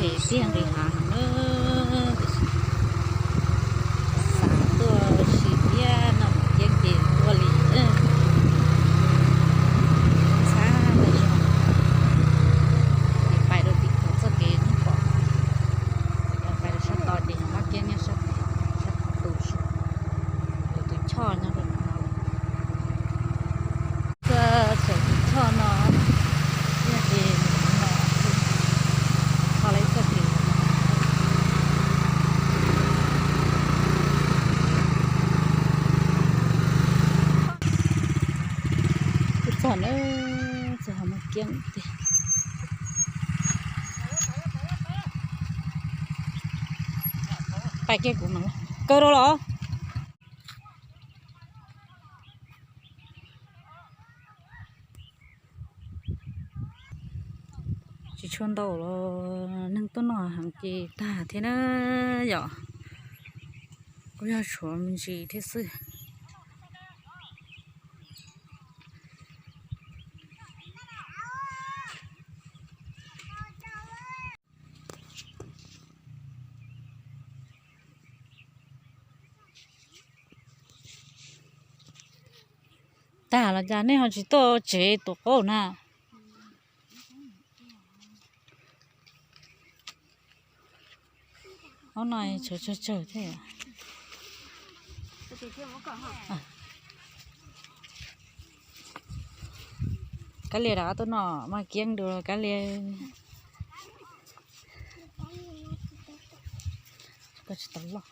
Tiag nqis hav heev na, xav tuaj sim thiab no mas yeej ces tuaj li ntxhab ntawm zos, ces pais rau tim tod txoj kev yeej pom, pais rau sab tod ces yog Mab Kiab nyob sab, sab tod tus, tus choj nyob rau no. Tuaj txog tus choj no, yog ces no, txog lawv txoj kev. Tuaj txog na, txog hav Mab Kiab tiag. Pais kiag kuv mas kaw rau los. Tsis tshua ntau los neeg tuaj noj heev ces tag thiab na yom. Kuj yog tshuav me ntsis thiab xwb. Tag los cas nej ho tsis tuaj tsev tuav qaub na? Ob no tsawg tsawg thiab. Kab Lia rov qab tuaj noj Mab Kiab dua Kab Lia. Koj tsis tau loj.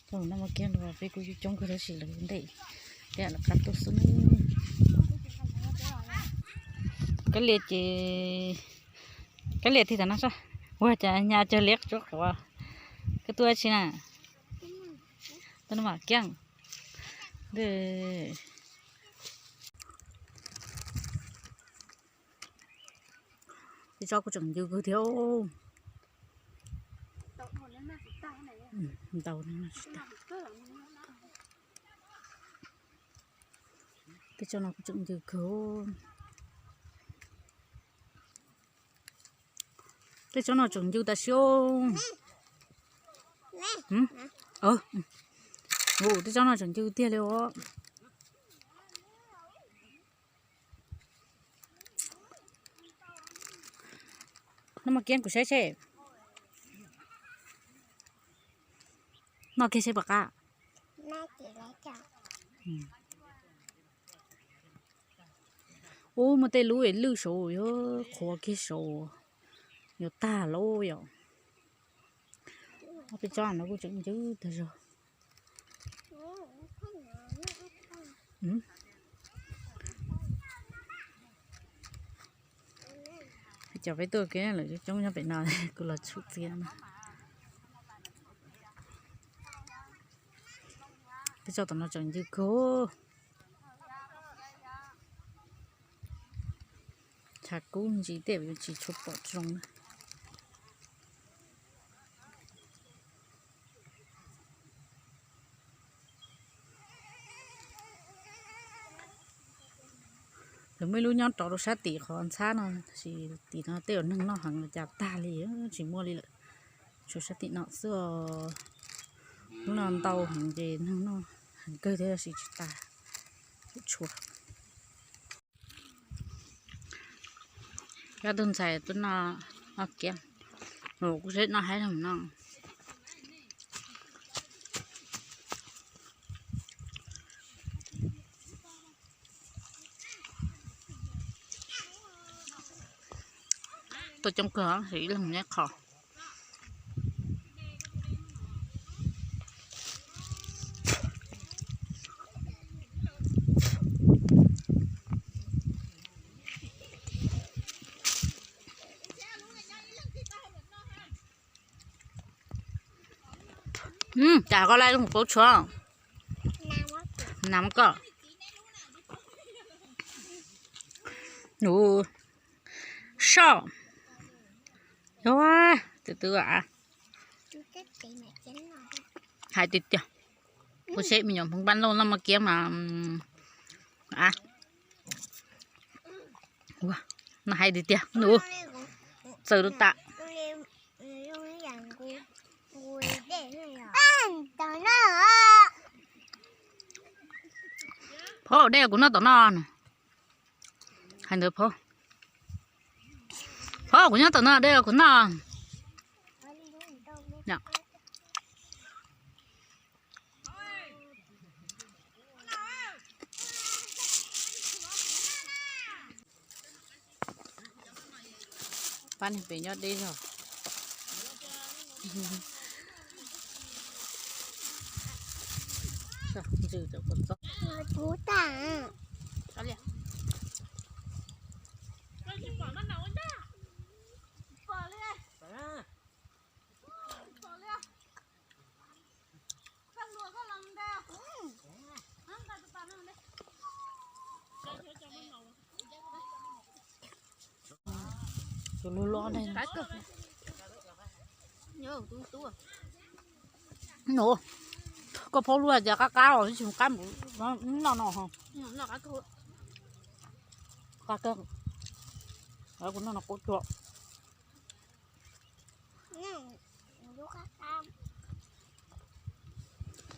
Tuaj noj Mab Kiab dua peb kuj coob kawg tab sis lawv ntej, peb lawv qab tuaj xwb. Kab Lia ces, Kab Lia tig tam no sab, ua cas nyas cog liab tsuab quav. Koj tuaj tsi na? Tuaj noj Mab Kiab. Tej tsob kuj tseem ncw kawg thiab. Ntau, tej tsob no kuj tseem ncw kawg. Tej tsob no tseem ncw tam sim. Tej tsob no tseem ncw tiag li os. Noj Mab Kiab kuv saib seb. Noj kiag seb puas qab. Ub, muaj tej lub es lwj saud yuav qhuav kiag saud, yuav tag lawm yom. Ob peb tsob no kuj tseem ncw tag zog. Cov peb tuaj kev lawm coob nyob pem no, kuv los tshum txiav no. Peb tsob tom no tseem ncw kawg. Tshav kub ntsis tej tsis tshua pom zoo na. Lawv muaj ib lub nyob rov rau sab tim qhov ntxhab no, tab sis tim no tej uas neeg noj heev los cas tag li, tsis muaj li lawm. Tshuav sab tim no xwb os. Lub no ntau heev ces neeg noj heev kawg thiab tab sis tsis tas, tshuav. Ob tug ntxhais tuaj noj, noj kiab, kuv seb noj haib no. Tuaj coob kawg, ib leeg neb qho. Cas koj laij lub paub tshuav? Nas muab koj. Nus soj. Yog tus twg a? Hais tiag tiag, kuv seb me nyuam Hmoob Npab Lauj noj maj kiab mas, a, no hais tiag tiag, nus txawm rau tas. Phob, dej kuv noj tom no. Hais ntawd Phob. Phob, kuv nyob tom no, dej kuv noj. Pab neeg pem nyob deb zog. Tus lub lob ne. Koj phob lub hais tias qab qab os, tsis qab mus noj no. Qab kawg. Kuv noj no qub tsuag.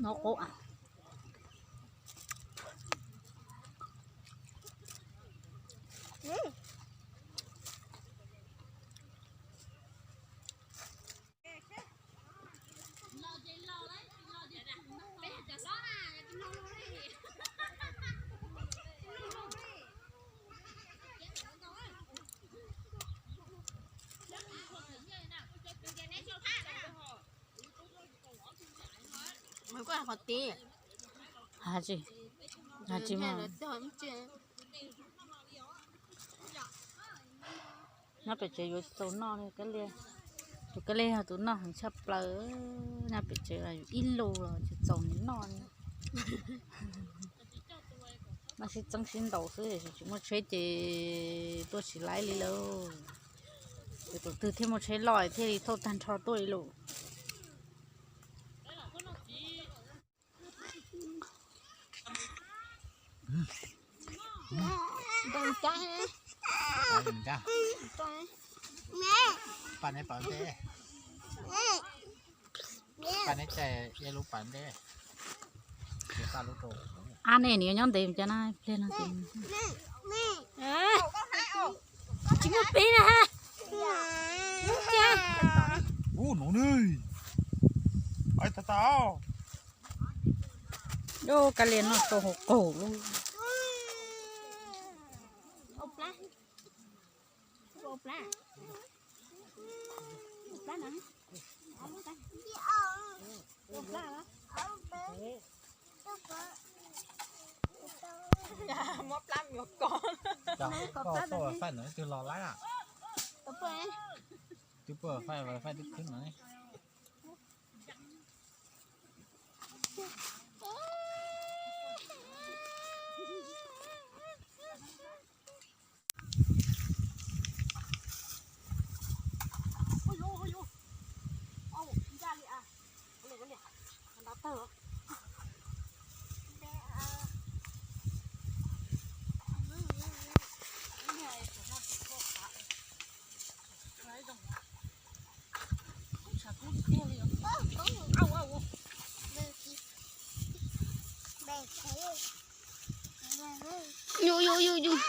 No qub. Qhov tib, hais tsis, hais tsis mas. Nyob pem tsev yuav tsis txaus noj li, tus kab lias, tus kab lias yog tus noj heev tshaj plaws. Nyob pem tsev yus ib lus los tsis txaus nws noj li. Noj sib txeeb sib ntaus xwb, tsis muaj tsheb ces tuaj tsis laib li lauj. Ces tus twg thiaj muaj tsheb loj thiaj li thauj tag nrho tuaj li lauj. Ab, nej nws nyob ntev cas na, pliag no ces tsis muaj peb na. Ub, no ne, ib tag tag. Kab lias noj tau hauv qaug lub. Muab plab me nyuam ko. Koj poj wifi ntawd twg los laib a? Twb poj wifi, wifi twb khwb no. Yus, yus, yus, yus.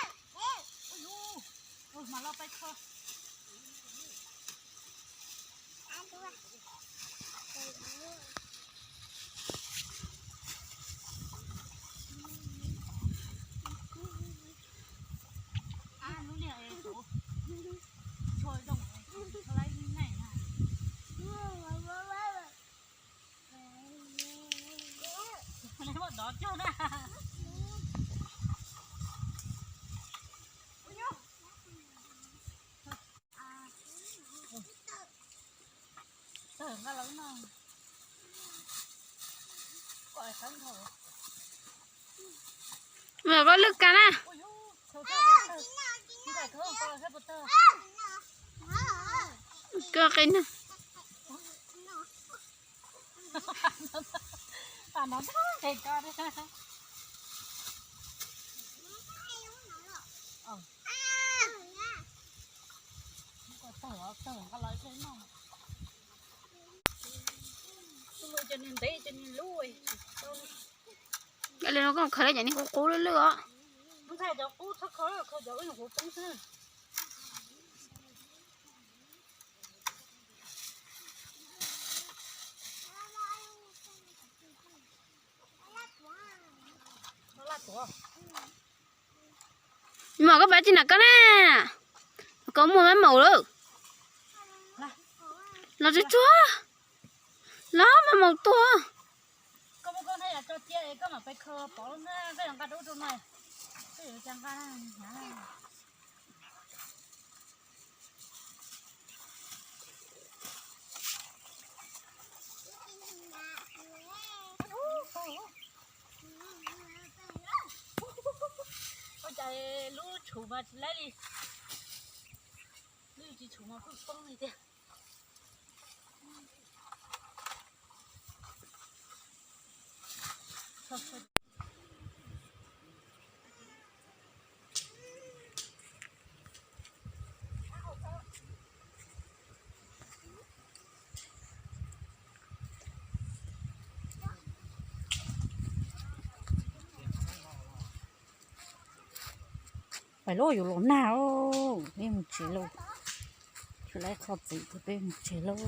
Mas koj lwj kag na. Koj qi na. Cov nws ntev cov nws lub tsis tau li. Li no koj khaws li cov niag qub qub lwj lwj os. Mas koj pab tsis nam koj na. Koj muaj mab maum lawm. Los tsis txuag. Los mab maum tuag. Ua cas lub tshum mas tsis laib li. Lub tsis tshum mas kuj poob li tiag. Pais lauj, yuav los nag lauj, peb mus tsev lauj. Tsis laib qhov txim ces peb mus tsev lauj.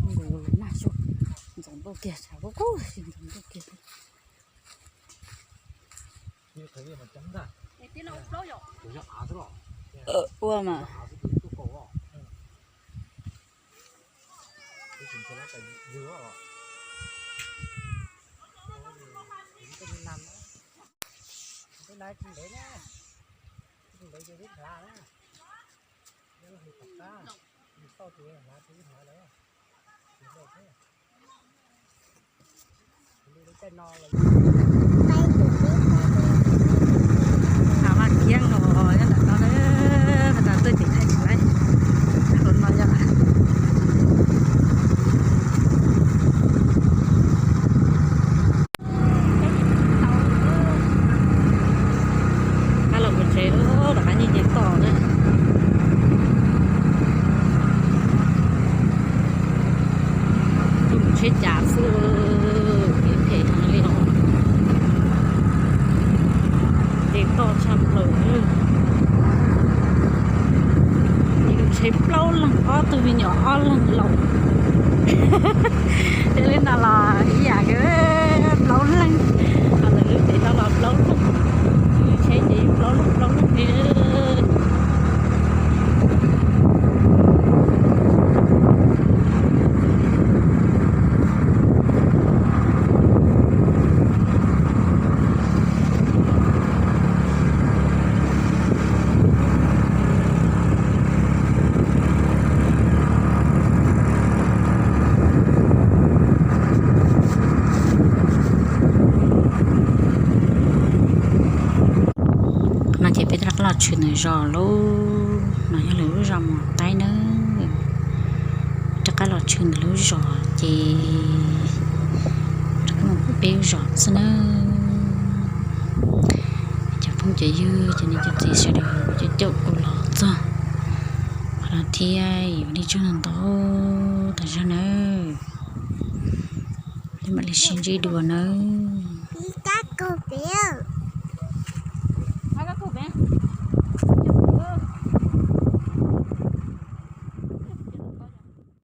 Nkaus yuav los nag xwb, ntxoov ntuj kiag, tshav kub kub xwb, ntxoov ntuj kiag. Ua mas. Hav Vaj Kiab no nyob ntawm no na, has tas tuaj ces thaij tsis laib, hauv no yog qab los mus tsev, rov qab nyiag nyiag toj na. Tus tsheb cav xwb, phem heev li os. Nce toj tshaj plaws. Tus tsheb plaub leeg, ob tug me nyuam ob leeg laus. Yog li no los ib yam li plaub leeg, ho lawv lub tsev no los plaub leeg, lub tsheb ces plaub leeg plaub leeg li. No ces peb rov qab los tshwm ntawm zos lauj, no yog lawv lub zos Mos Taib nawb. Rov qab los tshwm ntawm lub zos ces rov qab mus peb lub zos xwb nawb. Cov phooj cov ywg, cov niam cov txiv sawv daws coob caum kuv los txog qhov no thiab, ua li tsaug ntau ntau tas zog nawb. Peb mam li sib ntsib dua nawb.